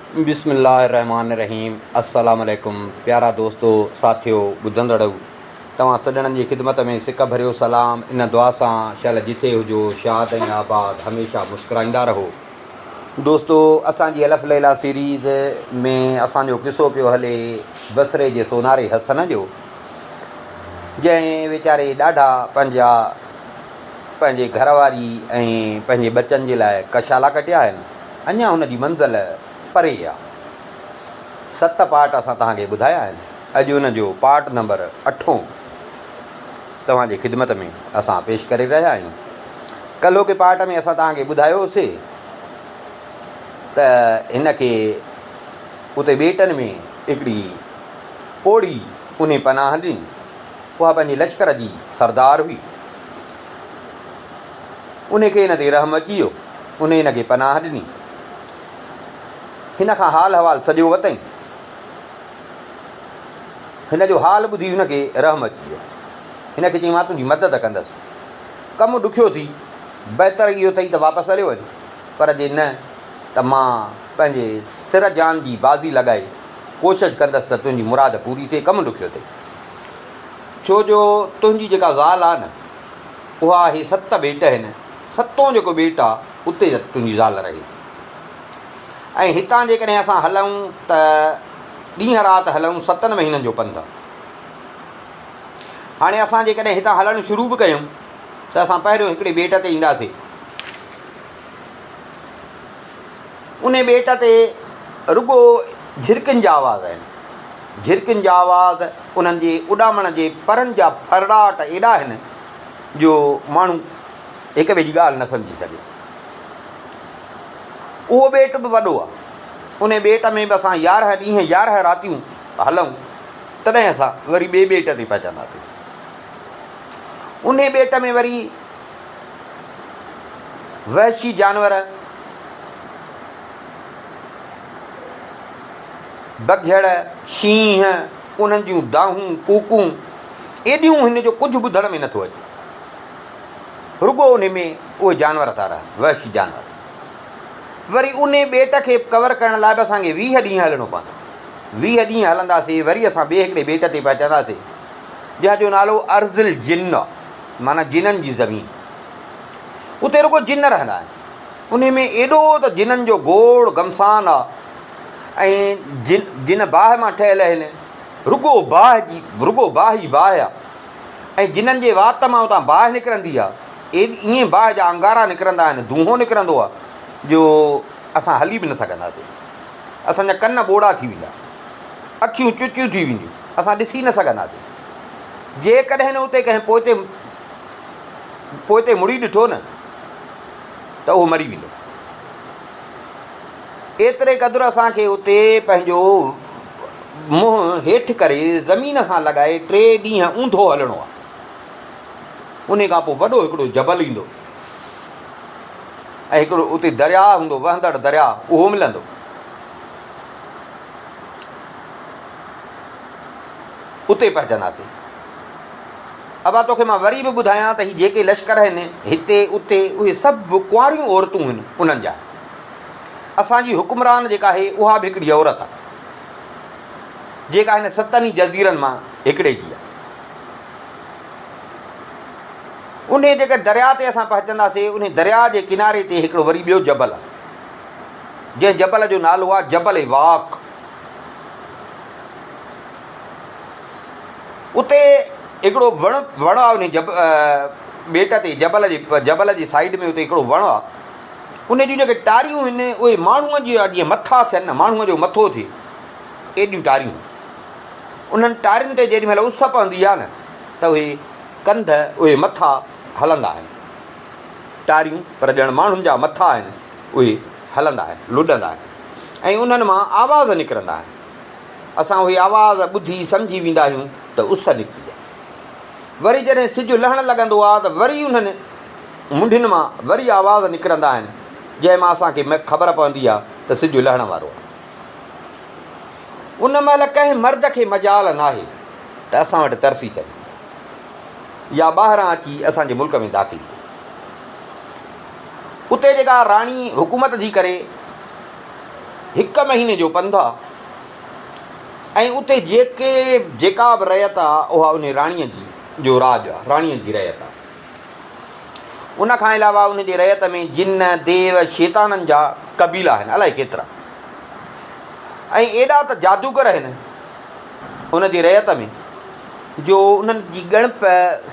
بسم الله الرحمٰن الرحيم السلام عليڪم پيارا دوستو ساٿيو ٻڌندڙؤ توهان سڄڻن جي خدمت ۾ سڪ ڀريو سلام ان دعا سان شل جٿي هجو شاد ۽ آباد هميشه مسڪرائيندا رهو دوستو اسان جي الف ليليٰ سيريز ۾ اسان جو قصو پيو هلي بصري جي سوناري حسن جو جنهن ويچاري ڏاڍا پنهنجا پنهنجي گهر واري ۽ پنهنجي ٻچن جي لاء ڪشالا ڪٽيا آهن. اڃا هن جي منزل پري آ. ست پارٽ اسان توهان کي ٻڌايا آهن. اڄ ان جو پارٽ نمبر اٺون توهان جي خدمت ۾ اسان پيش ڪري رهيا آهيون. ڪلهوڪي پارٽ ۾ اسان توهان کي ٻڌايو هوسي ته هن کي اتي ٻيٽن ۾ هڪڙي پوڙهي انهي پناهه ڏني. اها پنهنجي لشڪر جي سردار هئي. انهي کي هن تي رحم اچي ويو. انهي هن کي پناهه ڏني. هن کان حال احوال سڄو ورتائين. هن جو حال ٻڌي هن کي رحم اچي ويو. هن کي چيائين مان تنهنجي مدد ڪندس. ڪم ڏکيو ٿي، بهتر اهو اٿئي ته واپس هليو وڃ، پر جي نه ته مان پنهنجي سر جان جي بازي لڳائي ڪوشش ڪندس ته تنهنجي مراد پوري ٿئي. ڪم ڏکيو اٿئي، ڇو جو تنهنجي جيڪا زال آهي نه، اها اهي ست ٻيٽ آهن، ستون جيڪو ٻيٽ آهي اتي تنهنجي زال رهي ٿي ۽ هتان جيڪڏهن اسان هلون ته ڏينهن رات هلون ستن مهينن جو پنڌ آهي. هاڻي اسان جيڪڏهن هتان هلڻ شروع به ڪيون ته اسان پهريون هڪڙي ٻيٽ تي اينداسي. ان ٻيٽ تي رڳو جهرڪين جا آواز آهن. جهرڪين جا آواز، انهن جي اڏامڻ جي پرن جا ڦرڙاٽ ايڏا آهن جو ماڻهو هڪ ٻئي جي ڳالهه نه سمجهي سگهي. اهو ٻيٽ به وڏو آهي. ان ٻيٽ ۾ به اسان يارهن ڏينهن يارهن راتيون هلون تڏهن اسان وري ٻئي ٻيٽ تي پهچنداسين. ان ٻيٽ ۾ وري وحشي جانور، بگهڙ، شينهن، انهن جون دانهون ڪوڪون ايڏيون هن جو ڪجهه ٻڌڻ ۾ نٿو اچي. رڳو انهي ۾ اهي جانور ٿا رهن، وحشي جانور. وري انهي ٻيٽ کي ڪور ڪرڻ لاء به اسان کي 20 ڏينهن هلڻو پوندو. 20 ڏينهن هلنداسين وري اسان ٻئي هڪڙي ٻيٽ تي پهچنداسين، جنهن جو نالو ارض الجن آ، معنيٰ جنن جي زمين. اتي رڳو جن رهندا آهن. انهي ۾ ايڏو ته جنن جو گوڙ گهمسان آ ۽ جن جن باهه مان ٺهيل آهن، رڳو باهه جي رڳو باهه ئي باهه آ ۽ جنن جي وات مان اتان باهه نڪرندي آ، ائين باهه جا انگارا نڪرندا آهن، دونهون نڪرندو آ جو اسان هلي به نه سگهنداسين. اسان جا ڪن ٻوڙا ٿي ويندا، اکيون چچيون ٿي وينديون، اسان ڏسي نه سگهنداسين. جيڪڏهن اتي ڪنهن پوئتي پوئتي مڙي ڏٺو نه ته اهو مري ويندو. ايتري قدر اسان کي اتي پنهنجو منهن هيٺ ڪري زمين سان لڳائي ٽي ڏينهن اونڌو هلڻو آهي. انهي کان پوء وڏو هڪڙو جبل ايندو ۽ هڪڙو اتي درياء هوندو، وهندڙ درياء، اهو ملندو. اتي پهچنداسين. ابا توکي مان وري به ٻڌايان ته هي جيڪي لشڪر آهن هتي اتي اهي سڀ ڪنواريون عورتون آهن انهن جا. اسان جي حڪمران جيڪا آهي اها به هڪڙي عورت آهي جيڪا هن ستن ئي جزيرن مان هڪڙي جي آهي. انهي جيڪي درياء تي اسان پهچنداسين انهي درياء جي ڪناري تي هڪڙو وري ٻيو جبل آهي جنهن جبل جو نالو آهي جبل واق. اتي هڪڙو وڻ وڻ آهي انهي جب ٻيٽ تي جبل جي جبل جي سائيڊ ۾ اتي هڪڙو وڻ آهي ان جون جيڪي ٽاريون آهن اهي ماڻهوء جي جيئن مٿا ٿين نه ماڻهوء جو مٿو ٿئي ايڏيون ٽاريون انهن ٽارين تي جيڏي مهل اس پوندي آهي نه ته اهي ڪنڌ اهي مٿا هلندا آهن ٽاريون پر ڄڻ ماڻهن جا مٿا آهن اهي هلندا آهن لڏندا آهن ۽ انهن مان آواز نڪرندا آهن اسان اهي آواز ٻڌي سمجهي ويندا آهيون ته اس نڪتي آهي. وري جڏهن سج لهڻ لڳندو آهي ته وري انهن منڍين مان وري آواز نڪرندا آهن، جنهن مان اسان کي خبر پوندي آهي ته سج لهڻ وارو آهي. ان مهل ڪنهن مرد کي مجال ناهي ته اسان وٽ ترسي سگهي يا ٻاهران اچي اسان جي ملڪ ۾ داخل ٿئي. اتي جيڪا راڻي حڪومت ٿي ڪري، هڪ مهيني جو پنڌ آ ۽ اتي جيڪي جيڪا به رعيت آ اها انهي راڻيء جي جو راڄ آ، راڻيء جي رعيت آ. ان کان علاوه ان جي رعيت ۾ جن، ديو، شيطانن جا قبيلا آهن، الائي ڪيترا ۽ ايڏا ته جادوگر آهن ان جي رعيت ۾ جو انهن جي ڳڻپ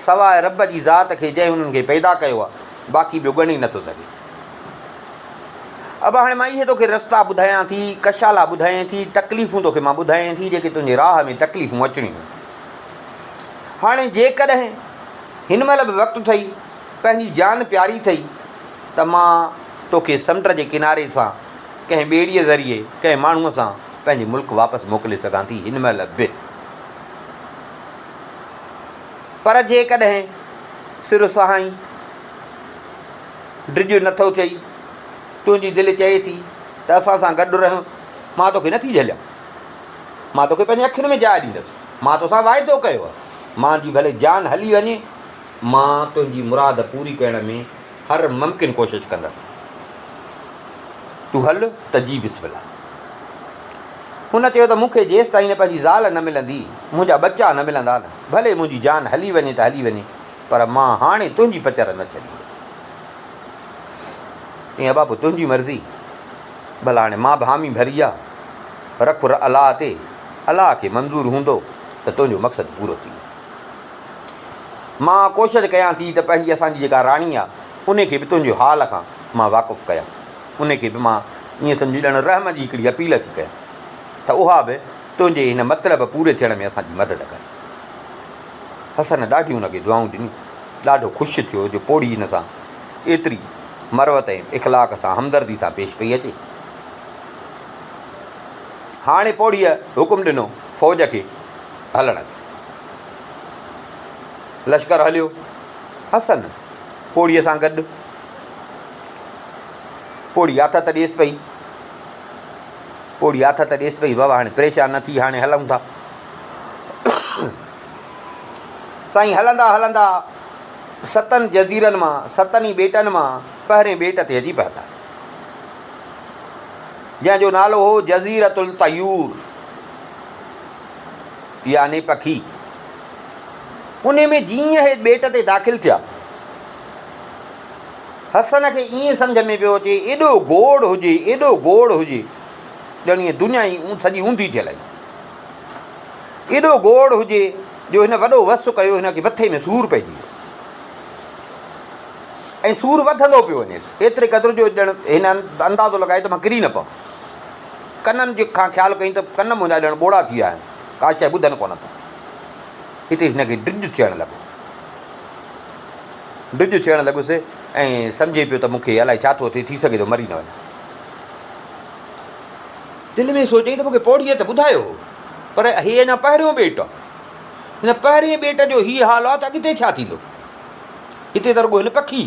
سواء رب جي ذات کي جنهن انهن کي پيدا ڪيو آ، باقي ٻيو ڳڻي نٿو سگهي. ابا هاڻي مان اهي توکي رستا ٻڌايان ٿي، ڪشالا ٻڌايان ٿي، تڪليفون توکي مان ٻڌايان ٿي، جيڪي تنهنجي راهه ۾ تڪليفون اچڻيون آهن. هاڻي جيڪڏهن هن مهل به وقت اٿئي، پنهنجي جان پياري اٿئي ته مان توکي سمنڊ جي ڪناري سان ڪنهن ٻيڙيء ذريعي ڪنهن ماڻهوء سان پنهنجي ملڪ واپس موڪلي سگهان ٿي هن مهل به. پر جيڪڏهن سر سهائين ڊڄ نٿو ٿئي، تنهنجي دل چئي ٿي ته اسان سان گڏ رهه، مان توکي نٿي جهليان. مان توکي پنهنجي اکين ۾ جاء ڏيندس. مان توسان واعدو ڪيو آهي. مان جي ڀلي جان هلي وڃي، مان تنهنجي مراد پوري ڪرڻ ۾ هر ممڪن ڪوشش ڪندس. تون هل ته جي بسم الله. هن چيو ته مون کي جيستائين نه پنهنجي زال نه ملندي، منهنجا ٻچا نه ملندا نه، ڀلي منهنجي جان هلي وڃي ته هلي وڃي، پر مان هاڻي تنهنجي پچر نه ڇڏيندس. چيائين ابا پوء تنهنجي مرضي، ڀلا هاڻي مان به حامي ڀري آ، رک الله تي، الله کي منظور هوندو ته تنهنجو مقصد پورو ٿيندو. مان ڪوشش ڪيان ٿي ته پنهنجي اسان جي جيڪا راڻي آ، انهي کي به تنهنجي حال کان مان واقف ڪيان، انهي کي به مان ائين سمجهه ڄڻ رحم جي هڪڙي اپيل ٿي ڪيان ته اها به تنهنجي هن مطلب پوري ٿيڻ ۾ اسان جي مدد ڪري. حسن ڏاڍيون هن کي دعائون ڏنيون. ڏاڍو خوش ٿيو جو پوڙهي هن سان ايتري مروت ۽ اخلاق سان همدردي سان پيش پئي اچي. هاڻي پوڙهيء حڪم ڏنو فوج کي هلڻ جو. لشڪر هليو. حسن پوڙهيء سان گڏ. پوڙهي آٿت ڏيس پئي. پوڙهي آٿت ڏيس پئي، بابا هاڻي پريشان نه ٿي، هاڻي هلون ٿا. سائين هلندا هلندا ستن جزيرن مان، ستن ئي ٻيٽن مان پهرين ٻيٽ تي اچي پهتا، جنهن جو نالو هو جزيرة الطيور يعني پکي. انهي ۾ جيئن هي ٻيٽ تي داخل ٿيا، حسن کي ائين سمجهه ۾ پيو اچي ايڏو گوڙ هجي، ايڏو گوڙ هجي، ڄڻ ائين دنيا ئي سڄي اونڌي ٿيل آهي. ايڏو گوڙ هجي جو هن وڏو وس ڪيو هن کي مٿي ۾ سور پئجي ويو ۽ سور وڌندو پيو وڃيس ايتري قدر جو ڄڻ هن اندازو لڳايو ته مان ڪري نه پوان. ڪنن جي کان خيال ڪيائين ته ڪن منهنجا ڄڻ ٻوڙا ٿي ويا آهن، ڪا شيء ٻڌن ڪونه ٿا. هتي هن کي ڊڄ ٿيڻ لڳو. ڊڄ ٿيڻ لڳس ۽ سمجهي پيو ته مون کي الائي ڇا ٿو ٿئي، ٿي سگهي ٿو مري نه وڃان. دل ۾ سوچيائين ته مون کي پوڙهيء ته ٻڌايو هو، پر هي اڃا پهريون ٻيٽ آهي. هن پهرئين ٻيٽ جو هي حال آهي ته اڳتي ڇا ٿيندو؟ هتي ته رڳو هن پکي.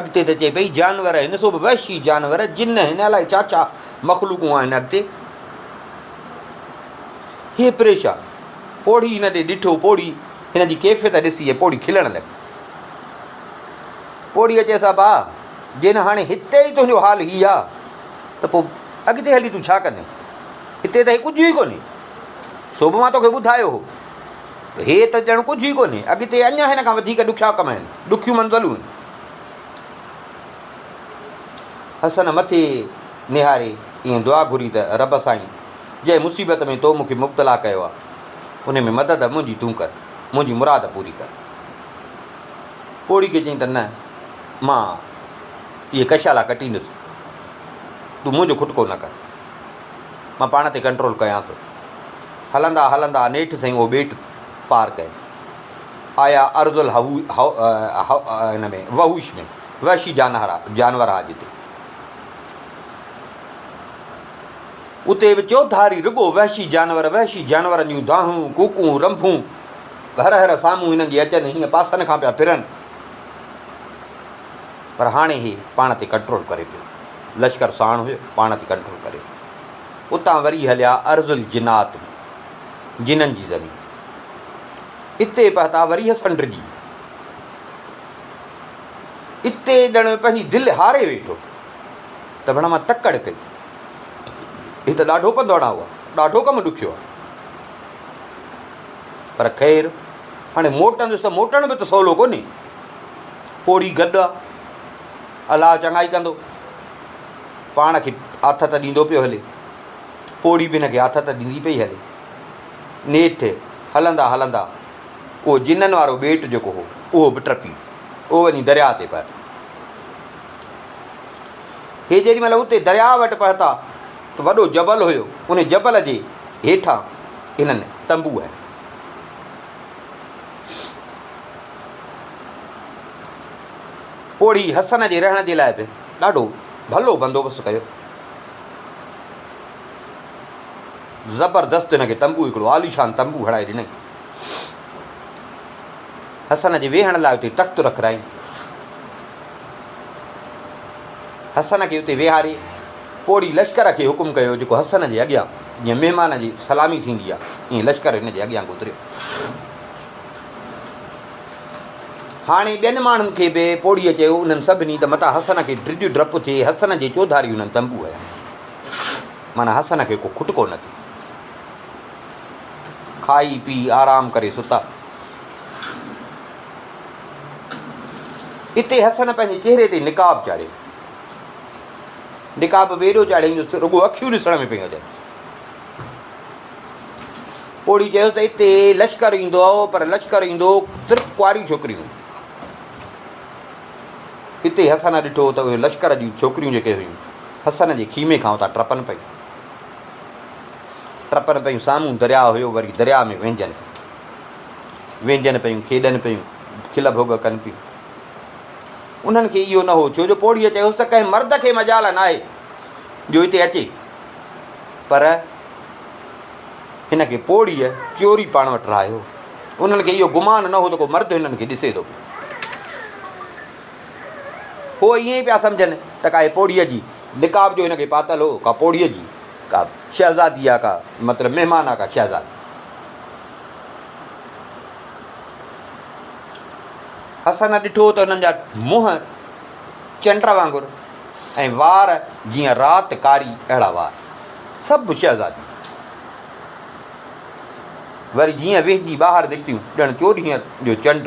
اڳتي ته چئي پئي جانور آهن، سو به وحشي جانور، جن آهن، الائي ڇا ڇا مخلوقون آهن اڳتي. هي پريشان. پوڙهي هن ڏي ڏٺو، پوڙهي هن جي ڪيفيت ڏسي ۽ پوڙهي کلڻ لڳي. پوڙهيء چيس، ابا، جي نه هاڻي هتي ئي تنهنجو حال هي آ ته پوء اڳتي هلي تون ڇا ڪندين؟ هتي ته هي ڪجهه ئي ڪونهي. سو به مان توکي ٻڌايو هو ته هي ته ڄڻ ڪجهه ئي ڪونهي، اڳتي اڃا هن کان وڌيڪ ڏکيا ڪم آهن، ڏکيون منزلون آهن. حسن مٿي نهاري ائين دعا گهري ته رب سائين، جنهن مصيبت ۾ تو مون کي مبتلا ڪيو آهي، انهي ۾ مدد منهنجي تون ڪر، منهنجي مراد پوري ڪر. پوڙهي کي چيائين ته نه، مان اهي ڪشالا ڪٽيندس، تون منهنجو کٽڪو نه ڪر، مان پاڻ تي ڪنٽرول ڪيان ٿو. هلندا هلندا نيٺ سائين اهو ٻيٽ پار ڪيم. آيا ارض الهن ۾ وحوش ۾ وحشي جانور ها جتي. اتي به چوڌاري رڳو وحشي جانور، وحشي جانورن جون دانهون، ڪوڪون، رنڀون هر هر سامهون هنن جي اچن، هيئن پاسن کان پيا ڦرن. پر هاڻي هي پاڻ تي ڪنٽرول ڪري پيو. لشڪر ساڻ هيو، پاڻ تي ڪنٽرول ڪري پيو. اتان وري هليا ارض الجنات ۾، جنن جي زمين. اتي پهتا وري حسن ڊڄي ويو. اتي ڄڻ پنهنجي دل هاري ويٺو ته ڀڻا مان تڪڙ ڪئي. هي ته ڏاڍو پنڌ اڻائو آهي، ڏاڍو ڪم ڏکيو آهي. پر خير، هاڻي موٽندس ته موٽڻ به ته سولو ڪونهي. پوڙهي گڏ آ، الله چڱائي ڪندو. پاڻ کي آٿت ڏيندو پيو هلي. پوڙهي به هن کي آٿت ڏيندي پئي هلي. نيٺ هلندا هلندا اهو جنن وارو ٻيٽ جيڪو هو، اهو به ٽپي، اهو وڃي درياء تي پهتا. هي جيڏي مهل اتي درياء وٽ پهتا ته وڏو جبل هيو، ان جبل جي هيٺان هنن تنبو هنيا. پوڙهي حسن جي رهڻ جي لاء به ڏاڍو ڀلو بندوبست ڪيو. زبردست هن کي تنبو هڪڙو عاليشان تنبو هڻائي ڏنائين. حسن جي ويهڻ لاء اتي تخت رکرايائين. حسن کي اتي ويهاري پوڙهي لشڪر کي حڪم ڪيو جيڪو حسن جي اڳيان جيئن مهمان جي سلامي ٿيندي آهي ائين لشڪر هن جي اڳيان گذريو. هاڻي ٻين ماڻهن کي به پوڙهيء چيو انهن سڀني ته متان حسن کي ڊڄ ڊپ ٿئي حسن جي چوڌاري انهن تنبو هنيا معنيٰ حسن کي ڪو کٽڪو نه ٿئي. کائي پي آرام ڪري ستا. اتي حسن پنهنجي چهري تي نقاب چاڙهيو. نقاب به ايڏو چاڙهيائين جو رڳو اکيون ڏسڻ ۾ پيون اچن. پوڙهي چيس ته اتي لشڪر ايندو پر لشڪر ايندو صرف ڪنواريون ڇوڪريون. اتي حسن ڏٺو ته اهي لشڪر جون ڇوڪريون جيڪي هيون حسن جي خيمي کان اتان ٽپن پيون. ٽپن پيون سامهون درياء هيو وري درياء ۾ وهنجن پيون. وهنجن پيون، کيڏن پيون، کل ڀوڳ ڪن پيون. انهن کي اهو نه هو، ڇو جو پوڙهيء چيو هوس ته ڪنهن مرد کي مجال ناهي جو هتي اچي. پر هن کي پوڙهيء چوري پاڻ وٽ رهايو. انهن کي اهو گمان نه هو ته ڪو مرد هنن کي ڏسي ٿو پيو. هو ائين ئي پيا سمجهن ته ڪا هي پوڙهيء جي نقاب جو هن کي پاتل هو، ڪا پوڙهيء جي ڪا شهزادي آ، ڪا مطلب مهمان آ، ڪا شهزادي. حسن ڏٺو ته هنن جا منهن چنڊ وانگر ۽ وار جيئن رات ڪاري اهڙا وار. سڀ شهزاديون وري جيئن وهنجي ٻاهر نڪتيون ڄڻ چوڏهينء جو چنڊ.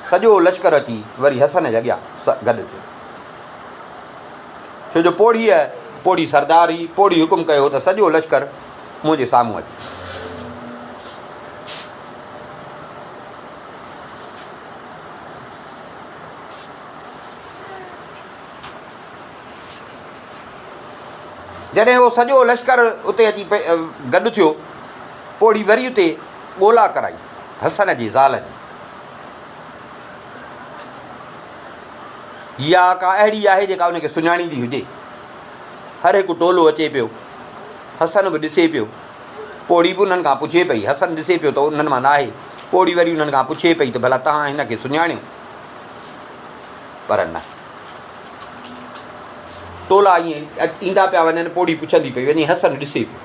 سڄو لشڪر اچي وري حسن جي اڳيان گڏ ٿيو. ڇو جو پوڙهيء، پوڙهي سردار هئي، پوڙهي حڪم ڪيو ته سڄو لشڪر منهنجي سامهون اچي. جڏهن اهو سڄو لشڪر اتي اچي گڏ ٿيو، پوڙهي وري اتي ڳولا ڪرائي حسن جي زال جي. يا ڪا اهڙي آهي جيڪا ان کي سڃاڻيندي هجي. هر هڪ ٽولو اچي پيو. حسن به ڏسي پيو. پوڙهي به انهن کان پڇي پئي. حسن ڏسي پيو ته انهن مان ناهي. پوڙهي وري انهن کان پڇي پئي ته ڀلا توهان هن کي سڃاڻيو؟ پر نه. ٽولا ائين ايندا پيا وڃن، پوڙهي پڇندي پئي وڃي، حسن ڏسي پيو.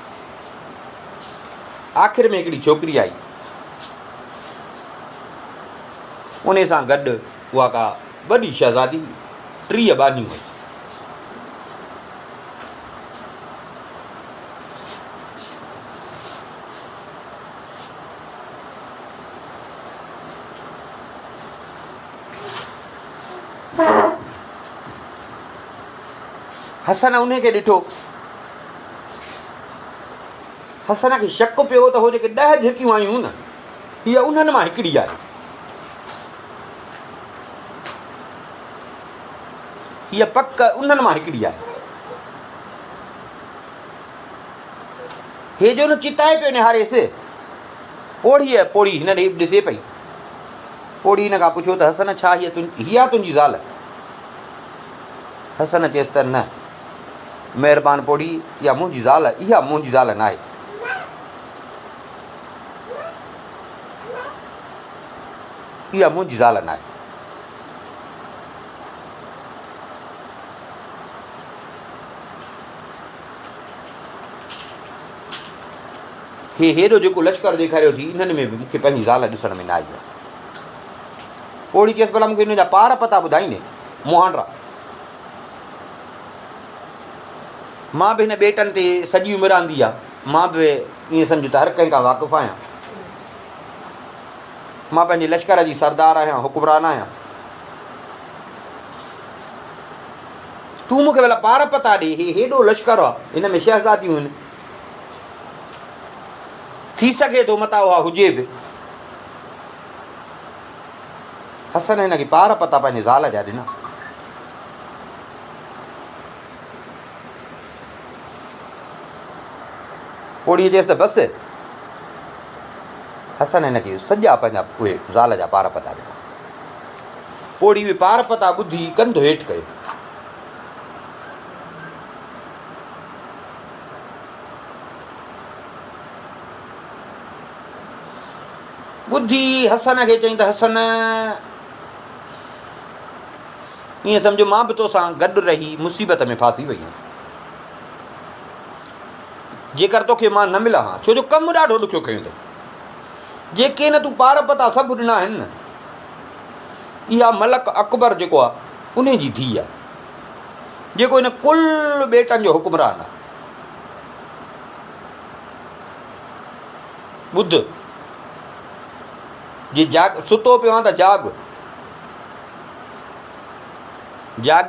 آخر ۾ هڪڙي ڇوڪري آئي. انهي سان گڏ اها ڪا وڏي شهزادي هئي. 30 ٻانهيون هيس. حسن انهي کي ڏٺو. حسن کي شڪ پيو ته هو جيڪي 10 جهرڪيون آيون هيون نه، هيء انهن مان هڪڙي آهي. هيء پڪ انهن مان هڪڙي آهي. هي جو نه چتائي پيو نهاريس. پوڙهيء پوڙهي هن ڏي ڏسي پئي. پوڙهي هن کان پڇيو ته حسن ڇا هيء هيء آ تنهنجي زال؟ حسن چيس ته نه مهربان پوڙهي اها منهنجي زال اها منهنجي زال ناهي. اها منهنجي زال ناهي. هي هيڏو جيڪو لشڪر ڏيکاريو ٿي، انهن ۾ به مون کي پنهنجي زال ڏسڻ ۾ نه آئي آهي. پوڙهي چيس، ڀلا مون کي انهن جا پار پتا ٻڌائين، مهانڊا. مان به هن ٻيٽن تي سڄي عمر آندي آ. مان به ائين سمجهه ته هر ڪنهن کان واقف آهيان. مان پنهنجي لشڪر جي سردار آهيان، حڪمران آهيان. تون مون کي ڀلا پار پتا ڏي، هي هيڏو لشڪر آ، هن ۾ شهزاديون آهن. ٿي سگهي ٿو متان اها هجي به. حسن هن کي پار پتا پنهنجي زال جا ڏنا. پوڙهيء چيس ته بس. حسن هن کي سڄا پنهنجا اهي زال جا پار پتا ڏنا. پوڙهي اهي پار پتا ٻڌي ڪنڌ هيٺ ڪيو. ٻڌي حسن کي چيائين ته حسن! ائين سمجهه مان به توسان گڏ رهي مصيبت ۾ ڦاسي وئي آهيان. جيڪر توکي مان نه ملان ها، ڇو جو ڪم ڏاڍو ڏکيو کنيو اٿئي. جيڪي نه تون پار پتا سڀ ڏنا آهن نه، اها ملڪ اڪبر جيڪو آهي، انهي جي ڌيء آهي، جيڪو هن ڪل ٻيٽن جو حڪمران آهي. ٻڌ، جي جاڳ، ستو پيو آهين ته جاڳ. جاڳ،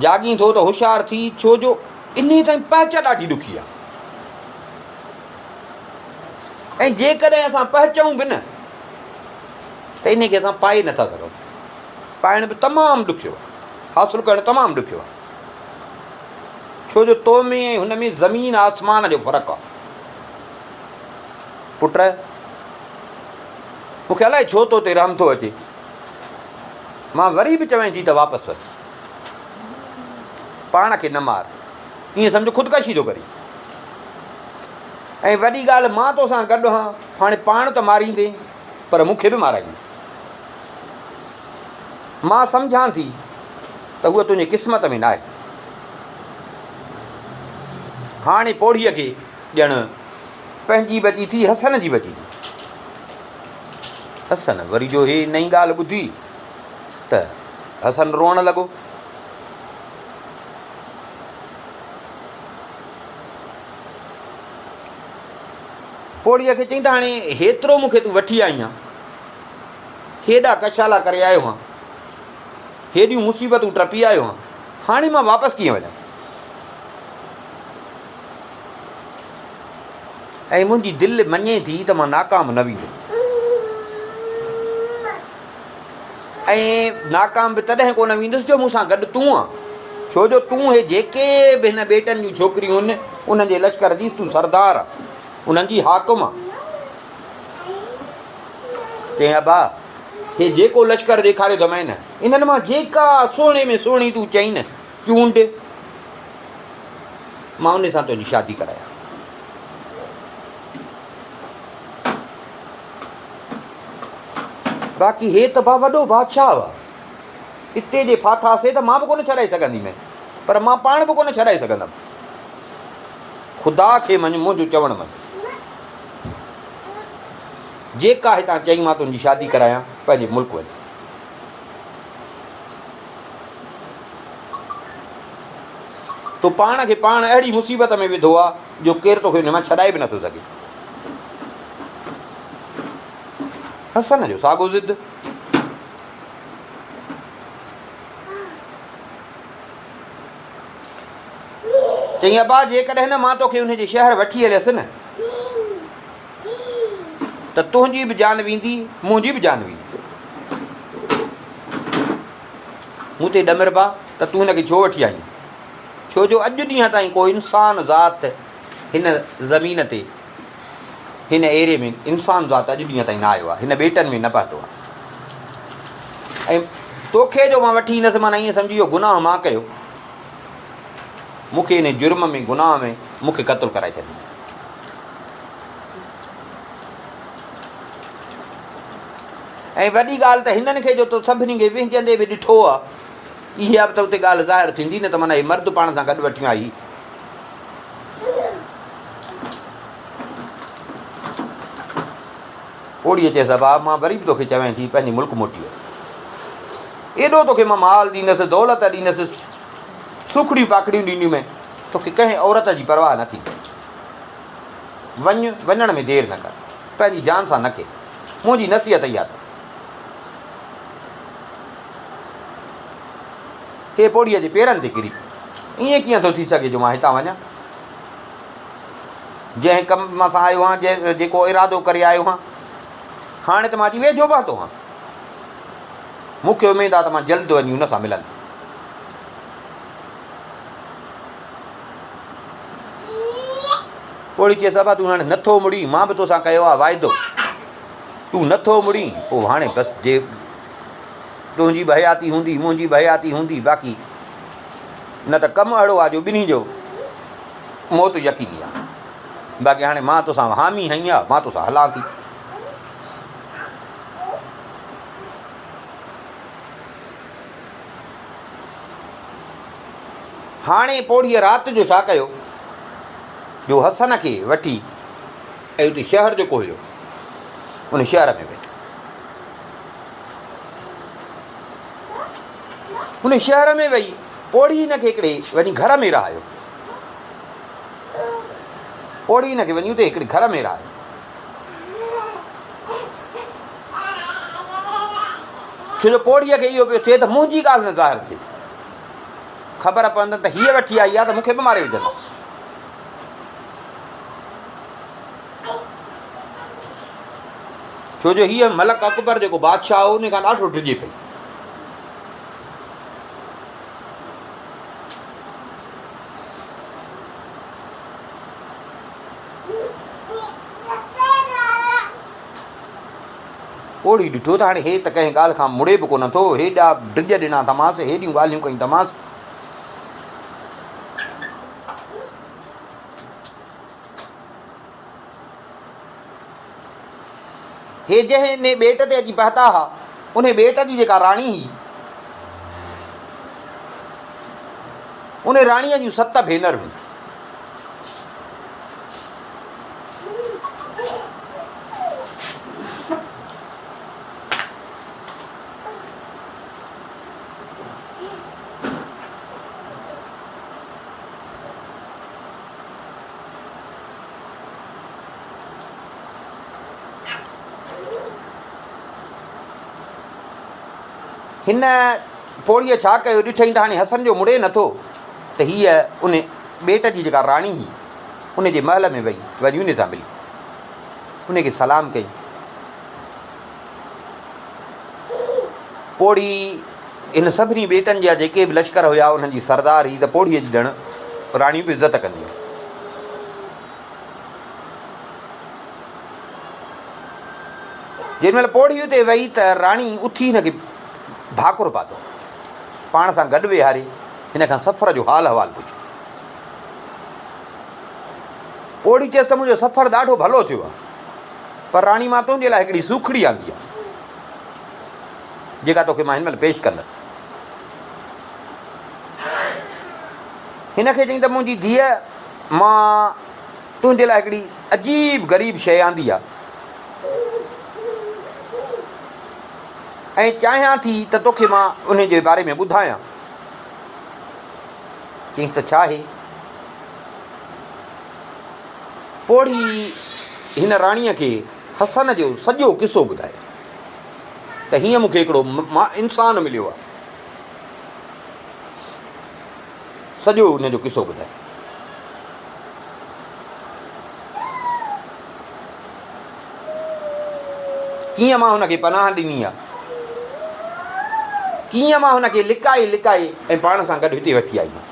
جاڳين ٿو ته هوشيار ٿي، ڇو جو انهيء تائين پهچ ڏاڍي ڏکي آهي. ۽ جيڪڏهن اسان پهچون به نه ته انهيء کي اسان پائي نٿا سگهون. پائڻ به تمام ڏکيو آهي، حاصل ڪرڻ تمام ڏکيو آهي. ڇو جو تو ۾ ۽ هن ۾ زمين آسمان جو فرق آهي. پٽ، مون کي الائي ڇو تو تي رحم ٿو اچي. مان وري به چوين ٿي ته واپس وڃ. پاڻ کي نه مار. ائين سمجهه خودڪشي ٿو ڪرين. ۽ وڏي ڳالهه مان توسان گڏ هان، هاڻي پاڻ ته ماريندين پر مون کي به مارائيندين. مان سمجهان ٿي ته هوء تنهنجي قسمت ۾ ناهي. هاڻي پوڙهيء کي ڄڻ پنهنجي بچي ٿي حسن جي بچي ٿي. حسن وري جو هي نئين ڳالهه ٻڌي ته حسن روئڻ لڳو. پوڙهيء کي چيائين ته هاڻي هيترو مون کي تون وٺي آئين آن، هيڏا ڪشالا ڪري آيو هان، هيڏيون مصيبتون ٽپي آيو هان، هاڻي مان واپس ڪيئن وڃان؟ ۽ منهنجي دل مڃي ٿي ته مان ناڪام نه ويندس. ۽ ناڪام به تڏهن ڪونه ويندس جو مون سان گڏ تون آن، ڇو جو تون هي جيڪي به هن ٻيٽن جون ڇوڪريون آهن، انهن جي لشڪر جي تون سردار آن، انهن جي حاڪم آن. چيائين، ابا، هي جيڪو لشڪر ڏيکاريو اٿمئي نه، انهن مان جيڪا سهڻي ۾ سهڻي تون چئين نه، چونڊ، مان انهي سان تنهنجي شادي ڪرايان. باقي هي ته با وڏو بادشاهه هئا. اتي جي ڦاٿاسي ته مان به ڪونه ڇڏائي سگهنديمين، پر مان پاڻ به ڪونه ڇڏائي سگهندم. خدا کي مڃ، منهنجو چوڻ مڃ. جيڪا هتان چئين مان تنهنجي شادي ڪرايان، پنهنجي ملڪ وڃ. تو پاڻ کي پاڻ اهڙي مصيبت ۾ وڌو آ جو ڪير توکي ان مان ڇڏائي به نٿو سگهي. حسن جو ساڳو ضد. چيائين ابا جيڪڏهن نه مان توکي ان جي شهر وٺي هليس نه ته تنهنجي به جان ويندي منهنجي به جان ويندي. مون تي ڏمربا ته تون هن کي ڇو وٺي آئين؟ ڇو جو اڄ ڏينهن تائين ڪو انسان ذات هن زمين تي هن ايري ۾ انسان ذات اڄ ڏينهن تائين نه آيو آهي، هن ٻيٽن ۾ نه پهتو آهي. ۽ توکي جو مان وٺي ايندس معنيٰ ائين سمجهي اهو گناهه مان ڪيو، مون کي ان جرم ۾ گناهه ۾ مون کي قتل ڪرائي ڇڏيندو. ۽ وڏي ڳالهه ته هنن کي جو تو سڀني کي وهنجندي به ڏٺو آ، اها به ته اتي ڳالهه ظاهر ٿيندي نه ته معنيٰ هي مرد پاڻ سان گڏ وٺيون آئي. پوڙهيء چيس، ابا، مان وري به توکي چوين ٿي، پنهنجي ملڪ موٽي وڃ. ايڏو توکي مان مال ڏيندس، دولت ڏيندس، سوکڙيون پاکڙيون ڏينديون مين. توکي ڪنهن عورت جي پرواهه نه ٿيندي. وڃ، وڃڻ ۾ دير نه ڪر. پنهنجي جان سان نه کيڏ. منهنجي نصيحت اها اٿئي. هي پوڙهيء جي پيرن تي ڪري پيو. ائين ڪيئن ٿو ٿي سگهي جو مان هتان وڃان؟ جنهن ڪم سان آيو هان، جيڪو ارادو ڪري آيو هان، هاڻي ته مان اچي ويجهو پهتو هان. مون کي اميد آ ته مان جلد وڃي هن سان ملندس. پوڙهي چيس، ابا تون هاڻي نٿو مڙين، مان به توسان ڪيو آ واعدو، تون نٿو مڙين، پوء هاڻي بس جي تنهنجي به حياتي هوندي، منهنجي به حياتي هوندي، باقي نه ته ڪم اهڙو آ جو ٻنهي جو موت يقيني آ. باقي هاڻي مان توسان حامي هنئي آ، مان توسان هلان ٿي. هاڻي پوڙهيء رات جو ڇا ڪيو جو حسن کي وٺي ۽ اتي شهر جيڪو هيو ان شهر ۾ وئي. ان شهر ۾ وئي پوڙهي هن کي هڪڙي وڃي گهر ۾ رهايو. پوڙهي هن کي وڃي اتي هڪڙي گهر ۾ رهايو. ڇو جو پوڙهيء کي اهو پيو ٿئي ته منهنجي ڳالهه نه ظاهر ٿئي. خبر پوندن ته هيء وٺي آئي آهي ته مون کي به ماري وجهندا. ڇو جو هيء ملڪ اڪبر جيڪو بادشاهه هو ان کان ڏاڍو ڊڄي پئي. پوڙهي ڏٺو ته هاڻي هي ته ڪنهن ڳالهه کان مڙي به ڪونه ٿو، هيڏا ڊڄ ڏنا اٿمانس، هيڏيون ڳالهيون ڪيون اٿمانس. هي جنهن انهي ٻيٽ تي اچي پهتا ها، انهي ٻيٽ جي جيڪا راڻي هئي، انهي راڻيء جون ست ڀينرون هيون. هن پوڙهيء ڇا ڪيو، ڏٺائين ته هاڻي حسن جو مڙي نٿو ته هيء ان ٻيٽ جي جيڪا راڻي هئي، ان جي محل ۾ وئي، وڃي ان سان ملي، ان کي سلام ڪيائين. پوڙهي هن سڀني ٻيٽن جا جيڪي به لشڪر هيا، انهن جي سردار هئي ته پوڙهيء جي ڄڻ راڻيون به عزت ڪنديون هيون. جنهن مهل پوڙهي اتي وئي ته راڻي اٿي هن کي ڀاڪر پاتو. پاڻ سان گڏ ويهاري هن کان سفر جو حال احوال پڇيو. پوڙهي چيس ته منهنجو سفر ڏاڍو ڀلو ٿيو آهي، پر راڻي مان تنهنجي لاء هڪڙي سوکڙي آندي آهي، جيڪا توکي مان هن مهل پيش ڪندس. هن کي چيائين ته منهنجي ڌيء مان تنهنجي لاء هڪڙي عجيب غريب شيء آندي آهي ۽ چاهيان ٿي ته توکي مان ان جي باري ۾ ٻڌايان. چيائينس ته ڇا آهي؟ پوڙهي هن راڻيء کي حسن جو سڄو قصو ٻڌايو ته هيئن مون کي هڪڙو انسان مليو آهي. سڄو ان جو قصو ٻڌايو. ڪيئن مان هن کي پناهه ڏني آ. ڪيئن مان هن کي لڪائي لڪائي ۽ پاڻ سان گڏ هتي وٺي آئي آهيان.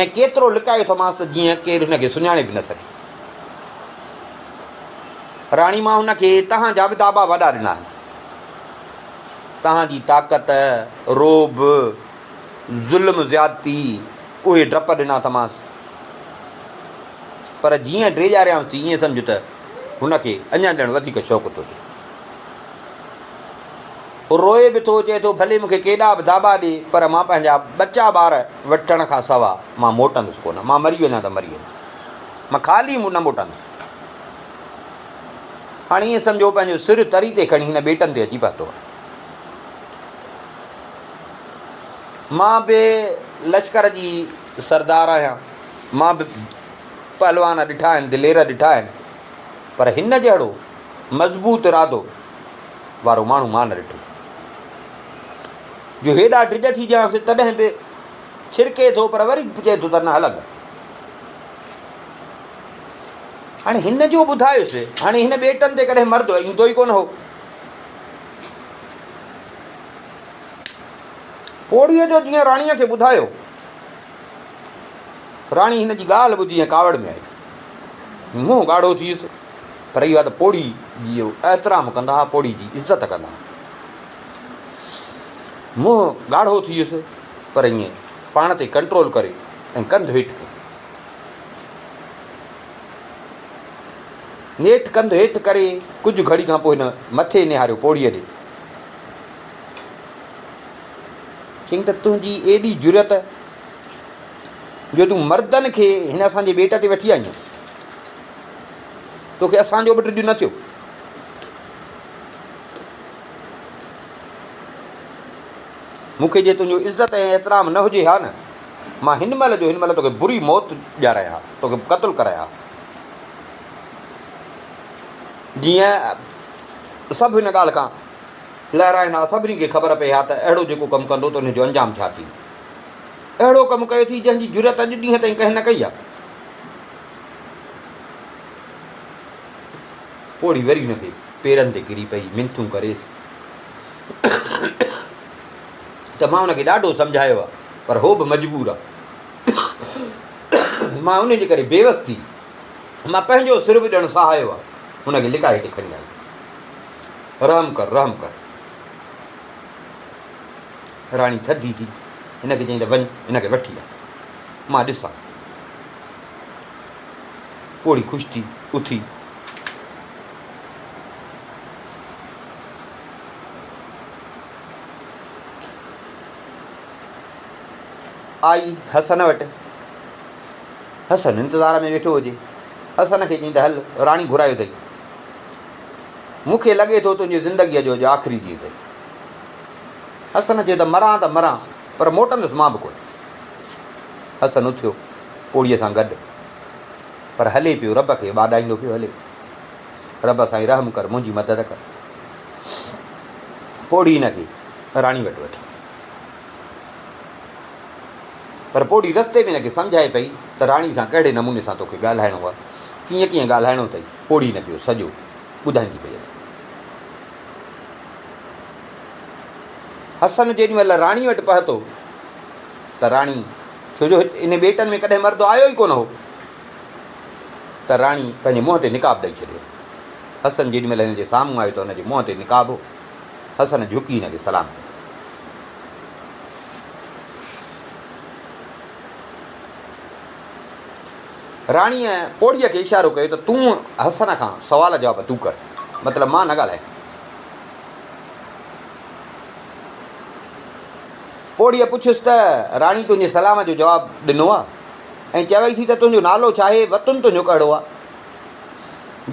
۽ ڪيترو لڪايو اٿمانس ته جيئن ڪير هن کي سڃاڻي به نه سگهي. راڻي مان هن کي تهان جا به داٻا وڏا ڏنا آهن. تهان جي طاقت، رعب، ظلم زيادتي اهي ڊپ ڏنا اٿمانس. پر جيئن ڊيڄاريانس ٿي ائين سمجهه ته هن کي اڃا ڄڻ وڌيڪ شوق ٿو ٿئي. روئي به ٿو، چئي ٿو ڀلي مون کي ڪيڏا به داٻا ڏي پر مان پنهنجا ٻچا ٻار وٺڻ کان سوا مان موٽندس ڪونه، مان مري وڃان ته مري وڃان، مان خالي نه موٽندس. هاڻي ائين سمجهو پنهنجو سر تري تي کڻي هن ٻيٽن تي اچي پهتو آهي. مان به لشڪر جي سردار آهيان، مان به پهلوان ڏٺا آهن، دلير ڏٺا آهن، پر هن جهڙو مضبوط ارادو وارو ماڻهو مان نه ڏٺو. جو هيڏا ڊڄ ٿي ڏيانس تڏهن به ڇرڪي ٿو پر وري به چئي ٿو ته نه هلندس. هاڻي هن جو ٻڌايس، هاڻي هن ٻيٽن تي ڪڏهن مرد ايندو ئي ڪونه هو. پوڙهيء جو جيئن راڻيء کي ٻڌايو، راڻي هن جي ڳالهه ٻڌي ۽ ڪاوڙ ۾ آئي. منهن ڳاڙهو ٿي ويس، پر اهو آهي ته پوڙهي جي احترام ڪندا ها، پوڙهي جي عزت ڪندا ها. منهن ڳاڙهو ٿي ويس، پر ائين پاڻ تي ڪنٽرول ڪري ۽ ڪنڌ هيٺ ڪيو. نيٺ ڪنڌ هيٺ ڪري ڪجهه گهڙي کان پوء هن مٿي نهاريو پوڙهيء ڏي. چيائين ته تنهنجي ايڏي جرئت جو تون مردن کي هن اسان جي ٻيٽ تي وٺي آئين آهين. توکي اسان جو به ڊڄ نه ٿيو. مون کي جي تنهنجو عزت ۽ احترام نه هجي ها نه، مان هن مهل جو هن مهل توکي بري موت ڏياريان ها، توکي قتل ڪرايان ها. جيئن سڀ هن ڳالهه کان لهرائين ها، سڀني کي خبر پئي ها ته اهڙو جيڪو ڪم ڪندو ته ان جو انجام ڇا ٿيندو. اهڙو ڪم ڪيو ٿي جنهن جي جرئت اڄ ڏينهن تائين ڪنهن نه ڪئي آهي. پوڙهي وري هن کي پيرن تي ڪري پئي، منٿون ڪريس ته مان هن کي ڏاڍو سمجهايو آهي پر هو به مجبور آهي. مان ان جي ڪري بيوس ٿي مان پنهنجو سر به ڄڻ سهايو آهي، هن کي لڪائي هتي کڻي آيو. رحم ڪر، رحم ڪر. راڻي ٿڌي ٿي، هن کي چيائين ته وڃ هن کي وٺي آ، مان ڏسان. پوڙهي خوش ٿي اٿي. آئي حسن وٽ. حسن انتظار ۾ ويٺو هجي. حسن کي چيائين ته هل راڻي گهرايو اٿئي. مون کي لڳي ٿو تنهنجي زندگيء جو اڄ آخري ڏينهن اٿئي. حسن چيو ته مران ته مران پر موٽندس مان به ڪونه. حسن اٿيو پوڙهيء سان گڏ پر هلي پيو رب کي ٻاڏائيندو پيو هلي. رب سائين رحم ڪر منهنجي مدد ڪر. پوڙهي هن کي راڻي وٽ وٺي آئي. پر پوڙهي رستي ۾ هن کي سمجهائي پئي ته راڻي سان ڪهڙي نموني سان توکي ڳالهائڻو آهي، ڪيئن ڪيئن ڳالهائڻو اٿئي، پوڙهي هن کي اهو سڄو ٻڌائيندي پئي اچي. حسن جيڏي مهل راڻي وٽ پهتو ته راڻي، ڇو جو ان ٻيٽن ۾ ڪڏهن مرد آيو ئي ڪونه هو، ته راڻي پنهنجي منهن تي نقاب ڏئي ڇڏيو. حسن جيڏي مهل هن جي سامهون آيو ته هن جي منهن تي نقاب هو. حسن جهڪي هن کي سلام ڪيو. راڻيء پوڙهيء کي اشارو ڪيو ته تون حسن کان سوال جواب تون ڪر، مطلب مان نه ڳالهايان. پوڙهيء پڇيس ته راڻي تنهنجي سلام جو جواب ڏنو آ ۽ چوي ٿي ته تنهنجو نالو ڇا آهي، وطن تنهنجو ڪهڙو آ؟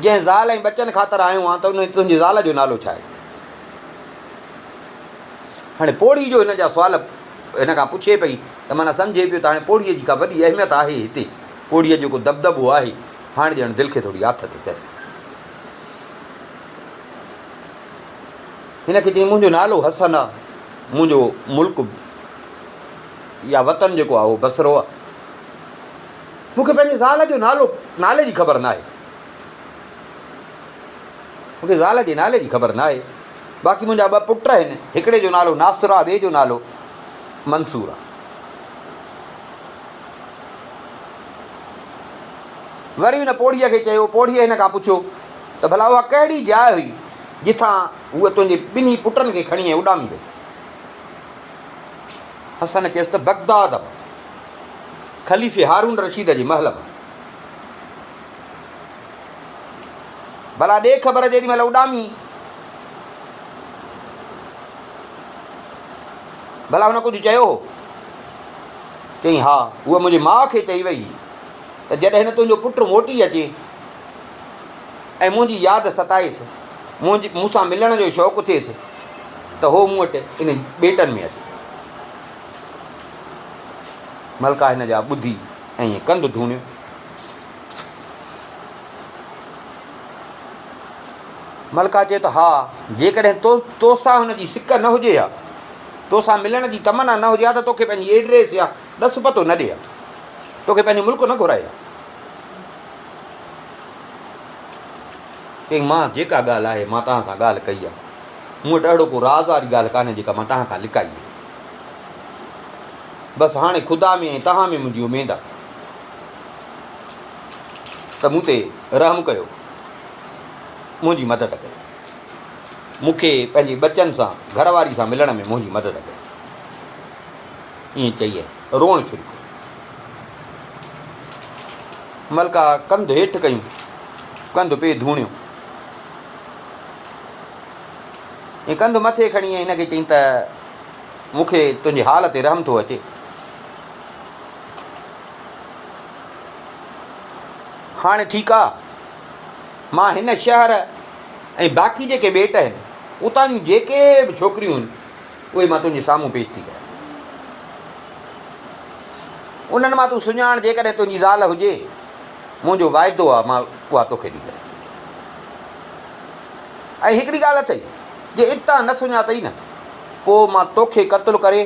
جنهن زال ۽ ٻچن خاطر آيو آن ته ان تنهنجي زال جو نالو ڇا آهي؟ هاڻي پوڙهي جو هن جا سوال هن کان پڇي پئي ته معنيٰ سمجهي پيو ته هاڻي پوڙهيء جي ڪا وڏي اهميت آهي هتي، پوڙهيء جو ڪو دٻدٻو آهي، هاڻي ڄڻ دل کي ٿوري آٿت ٿيس. هن کي چيائين منهنجو نالو حسن آ، منهنجو ملڪ يا وطن جيڪو آ اهو بصرو آ. مون کي پنهنجي زال جو نالو نالي جي خبر ناهي. مون کي زال جي نالي جي خبر ناهي. باقي منهنجا ٻه پٽ آهن، هڪڙي جو نالو ناصر آهي، ٻئي جو نالو منصور آهي. وري هن پوڙهيء کي چيو، پوڙهيء هن کان پڇيو ته ڀلا اها ڪهڙي جاء هئي جتان هوء تنهنجي ٻنهي پٽن کي کڻي ۽ اڏامي وئي؟ حسن چيس ته بغداد مان، خليفي هارون رشيد جي محل مان. ڀلا ڏي خبر جيڏي مهل اڏامي. ڀلا هن ڪجهه چيو هو؟ چيائين ها، هوء منهنجي ماء کي چئي وئي ته جڏهن تنهنجو پٽ موٽي اچي ۽ منهنجي ياد ستائيس، منهنجي مون سان ملڻ جو شوق ٿئيس ته هو مون وٽ انهن ٻيٽن ۾ اچي. ملڪا هن جا ٻڌي ائين ڪنڌ ڌوڻيو. ملڪا چيو ته ها، جيڪڏهن تو توسان هن جي سڪ نه هجي ها، توسان ملڻ جي تمنا نه هجي ها ته توکي پنهنجي ايڊريس يا ڏس پتو نه ڏئي ها، توکي پنهنجو ملڪ نه گهرائي ها. چيائين، مان جيڪا ڳالهه آهي، مان توهان سان ڳالهه ڪئي آهي. مون وٽ اهڙو ڪو راز واري ڳالهه ڪانهي جيڪا مان توهان کان لڪائي هجي. بس هاڻي خدا ۾ ۽ توهان ۾ منهنجي اميد آهي ته مون تي رحم ڪيو، منهنجي مدد ڪيو. مون کي پنهنجي ٻچن سان، گهر واري سان ملڻ ۾ منهنجي مدد ڪيو. ائين چئي روئڻ شروع ڪيو. ملڪا ڪنڌ هيٺ ڪيون، ڪنڌ پئي ڌوڻيو ۽ ڪنڌ مٿي کڻي هن کي چيائين ته مون کي تنهنجي حال تي رحم ٿو اچي. هاڻي ٺيڪ آ، مان هن شهر ۽ باقي جيڪي ٻيٽ آهن، اتان جون جيڪي به ڇوڪريون آهن، اهي مان تنهنجي سامهون پيش ٿي ڪيان. انهن مان تون سڃاڻ، جيڪڏهن تنهنجي زال هجي، منهنجو واعدو آ، مان اها توکي ڏيندس. ۽ هڪڙي ڳالهه اٿئي، جي اتان نه سڃاتئي نه، پوء مان توکي قتل ڪري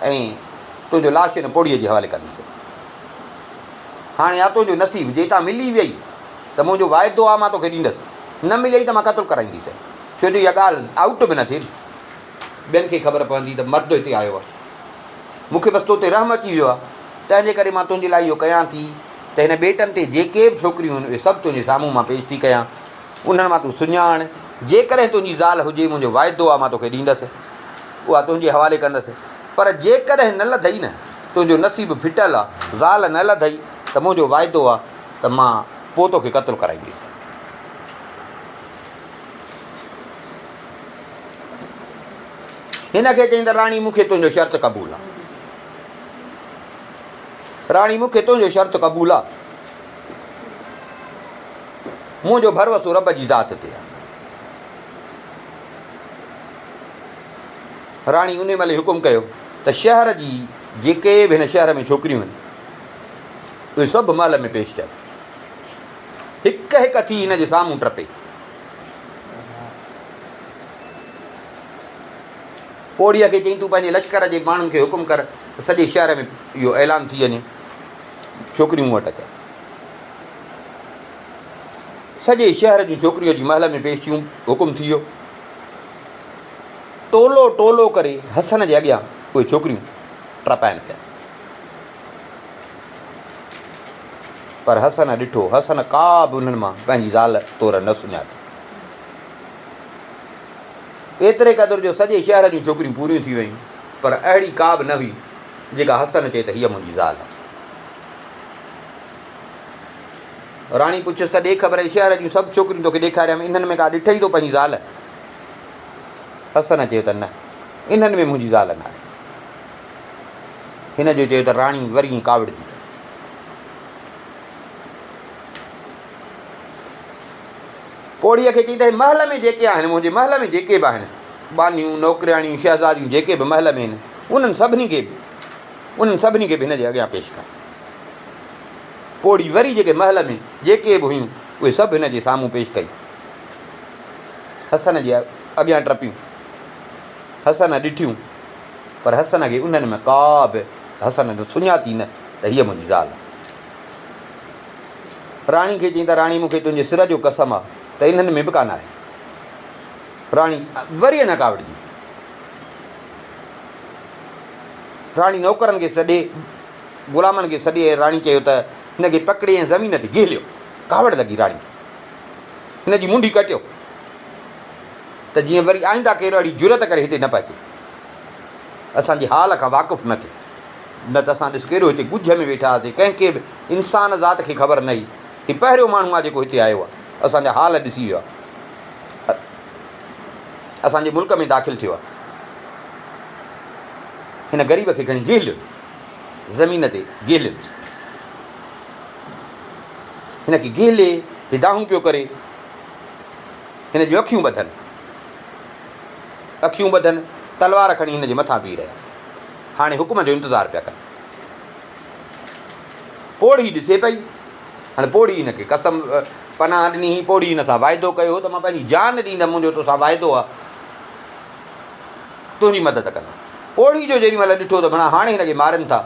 ۽ تنهنجو لاش هن پوڙهيء جي حوالي ڪنديس. هاڻي آ تنهنجو نصيب، جي اتان ملي ويئي ته منهنجو واعدو آ مان توکي ڏيندس، نه مليئي ته مان قتل ڪرائينديس. ڇو جو اها ڳالهه آئوٽ به نه ٿئي نه، ٻين کي خبر پوندي ته مرد هتي آيو آ. مون کي بس تو تي رحم اچي ويو آ، تنهنجي ڪري مان تنهنجي لاء اهو ڪيان ٿي ته هن ٻيٽن تي جيڪي به ڇوڪريون آهن، اهي سڀ تنهنجي سامهون مان پيش ٿي ڪيان. انهن مان تون سڃاڻ، جيڪڏهن تنهنجي زال هجي، منهنجو واعدو آ مان توکي ڏيندس، اها تنهنجي حوالي ڪندس، پر جيڪڏهن نه لڌئي نه، تنهنجو نصيب ڦٽل آ، زال نه لڌئي ته منهنجو واعدو آ ته مان پوء توکي قتل ڪرائينديس. هن کي چيائين ته راڻي مون کي تنهنجو شرط قبول آ. راڻي مون کي تنهنجو شرط قبول آ. منهنجو ڀروسو رب جي ذات تي آ. راڻي انهي مهل ئي حڪم ڪيو ته شهر جي جيڪي به هن شهر ۾ ڇوڪريون آهن، اهي سڀ محل ۾ پيش ٿين. هڪ هڪ ٿي هن جي سامهون ٽپي. پوڙهيء کي چيائين، تون پنهنجي لشڪر جي ماڻهن کي حڪم ڪر ته سڄي شهر ۾ اهو اعلان ٿي وڃي، ڇوڪريون مون وٽ اچن. سڄي شهر جون ڇوڪريون اچي محل ۾ پيش ٿيون، حڪم ٿي ويو. ٽولو ٽولو ڪري حسن جي اڳيان اهي ڇوڪريون ٽپائن پيا. پر حسن ڏٺو، حسن ڪا به انهن مان پنهنجي زال طور نه سڃاتي. ايتري قدر جو سڄي شهر جون ڇوڪريون پوريون ٿي ويون، پر اهڙي ڪا به نه هئي، جيڪا حسن چئي ته هيء منهنجي زال آهي. راڻي پڇيس ته ڏي خبر، هي شهر جون سڀ ڇوڪريون توکي ڏيکاريم، انهن ۾ ڪا ڏٺئي تو پنهنجي زال؟ حسن چيو ته نه، انهن ۾ منهنجي زال نه آهي. هن جو چيو ته راڻي وري ائين ڪاوڙجي پئي. پوڙهيء کي چيائين ته هي محل ۾ جيڪي آهن، منهنجي محل ۾ جيڪي به آهن، ٻانهيون، نوڪرياڻيون، شهزاديون جيڪي به محل ۾ آهن، انهن سڀني کي به، انهن سڀني کي به هن جي اڳيان پيش ڪر. پوڙهي وري جيڪي محل ۾ جيڪي به هيون، اهي سڀ هن جي سامهون پيش ڪئي. حسن جي اڳيان ٽپيون. حسن ڏٺيون، پر حسن کي انهن ۾ ڪا به حسن سڃاتي نه ته هيء منهنجي زال آهي. راڻي کي چيائين ته راڻي مون کي تنهنجي سر جو قسم آ ته انهن ۾ به ڪانه آهي. راڻي وري اڃا ڪاوڙجي پئي. راڻي نوڪرن کي سڏي، غلامن کي سڏي ۽ راڻي چيو ته هن کي پڪڙي ۽ زمين تي گهليو. ڪاوڙ لڳي راڻي کي. هن جي منڍي ڪٽيو ته جيئن وري آئنده ڪير اهڙي جرئت ڪري هتي نه پهچي. اسان جي حال کان واقف نه ٿئي. نه ته اسان ڏس ڪيڏو هتي ڳجهه ۾ ويٺا هئاسين، ڪنهن کي به انسان ذات کي خبر نه هئي. هي پهريون ماڻهو آهي جيڪو هتي آيو آهي، اسان جا حال ڏسي ويو آهي، اسان جي ملڪ ۾ داخل ٿيو آهي. هن غريب کي کڻي گهليو، زمين تي گهليو. هن کي گهلي هي دانهون پيو ڪري. هن جون اکيون ٻڌل، اکيون ٻڌل، تلوار کڻي هن جي مٿان بيهي رهيا. هاڻي حڪم جو انتظار پيا ڪن. پوڙهي ڏسي پئي. هاڻي پوڙهي هن کي قسم پناهه ڏني هئي. پوڙهي هن سان واعدو ڪيو هو ته مان پنهنجي جان ڏيندم، منهنجو توسان واعدو آهي، تنهنجي مدد ڪندس. پوڙهي جو جيڏي مهل ڏٺو ته ڀڻا هاڻي هن کي مارين ٿا.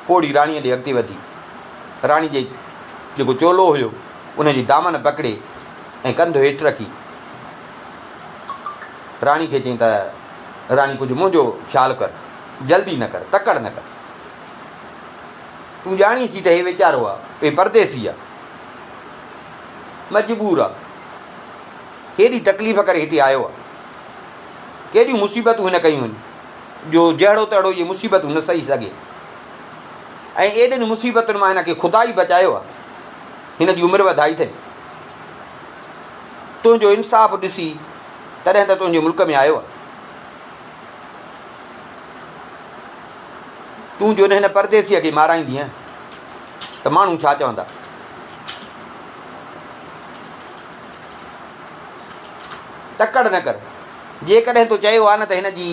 پوڙهي راڻيء ڏي اڳتي وڌي. راڻي جي جيڪو چولو هيو، ان جي دامن پڪڙي ۽ ڪنڌ هيٺ رکي راڻي کي چيائين ته راڻي ڪجهه منهنجو خيال ڪر، جلدي نه ڪر، تڪڙ نه ڪر. تون ڄاڻين ٿي ته هي ويچارو آ، هي پرديسي آ، مجبور آ، هيڏي تڪليف ڪري هتي آيو آ، ڪيڏيون مصيبتون هن ڪيون آهن جو جهڙو تهڙو اهي مصيبتون نه سهي سگهي ۽ ايڏين مصيبتن مان هن کي خدا ئي بچايو آ، هن جي عمر وڌائي اٿئي. تنهنجو انصاف ڏسي تڏهن ته تنهنجي ملڪ ۾ آيو آ. تون جو هن پرديسيء کي مارائيندينء ته ماڻهو ڇا چوندا؟ تڪڙ نه ڪر. جيڪڏهن تو چيو آهي نه ته هن جي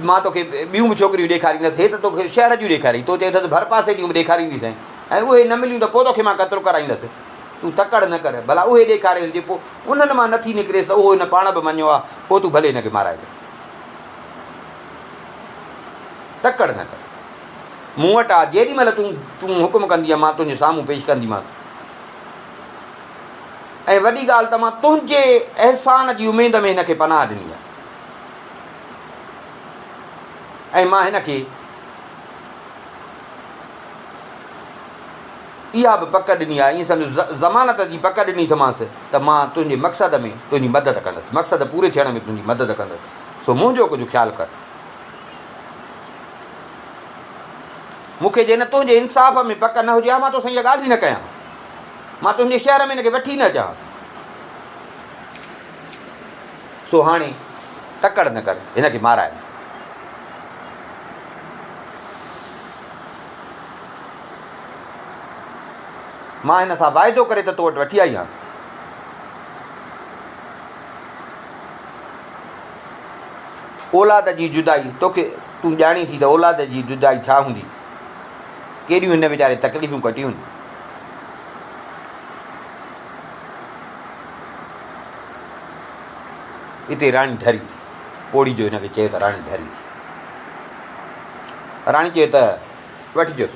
مان توکي ٻيون به ڇوڪريون ڏيکاريندس. هي ته توکي شهر جون ڏيکاريائين. تو چيو اٿس ڀرپاسي جون به ڏيکارينديسين ۽ اهي نه مليون ته پوء توکي مان قتل ڪرائيندس. تون تڪڙ نه ڪر. ڀلا اهي ڏيکاريس جي پوء انهن مان نه ٿي نڪريس ته اهو هن پاڻ به مڃيو آهي. پوء تون ڀلي هن کي مارائجانء. تڪڙ نه ڪر. مون وٽ آ، جيڏي مهل تون تون حڪم ڪندينء، مان تنهنجي سامهون پيش ڪنديمانس. ۽ وڏي ڳالهه ته مان تنهنجي احسان جي اميد ۾ هن کي پناهه ڏني آهي ۽ مان هن کي اها به پڪ ڏني آهي، ائين سمجهه ضمانت جي پڪ ڏني اٿمانس ته مان تنهنجي مقصد ۾ تنهنجي مدد ڪندس، مقصد پوري ٿيڻ ۾ تنهنجي مدد ڪندس، سو منهنجو ڪجهه خيال ڪر. مون کي جي نه تنهنجي انصاف ۾ پڪ نه هجي ها، مان توسان اها ڳالهه ئي نه ڪيان ها. مان تنهنجي شهر ۾ هن کي وٺي نه اچان ها. سو هاڻي تڪڙ نه ڪر، هن کي مارائي. مان هن سان واعدو ڪري ته تو وٽ وٺي آئي آهيانس. اولاد جي جدائي توکي تون ڄاڻين ٿي ته اولاد جي جدائي ڇا هوندي. ڪيڏيون هن ويچاري تڪليفون ڪٽيون. اتي راڻي ڍري ٿي. پوڙهي جو هن کي چيو ته راڻي ڍري ٿي. راڻي چيو ته وٺجوس.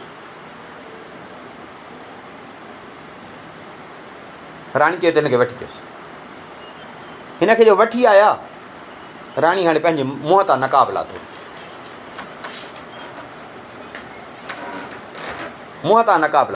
راڻي چيو ته هن کي وٺي اچوس. هن کي جو وٺي آيا، راڻي هاڻي پنهنجي منهن تان نقاب لاٿو. منهن تان نقاب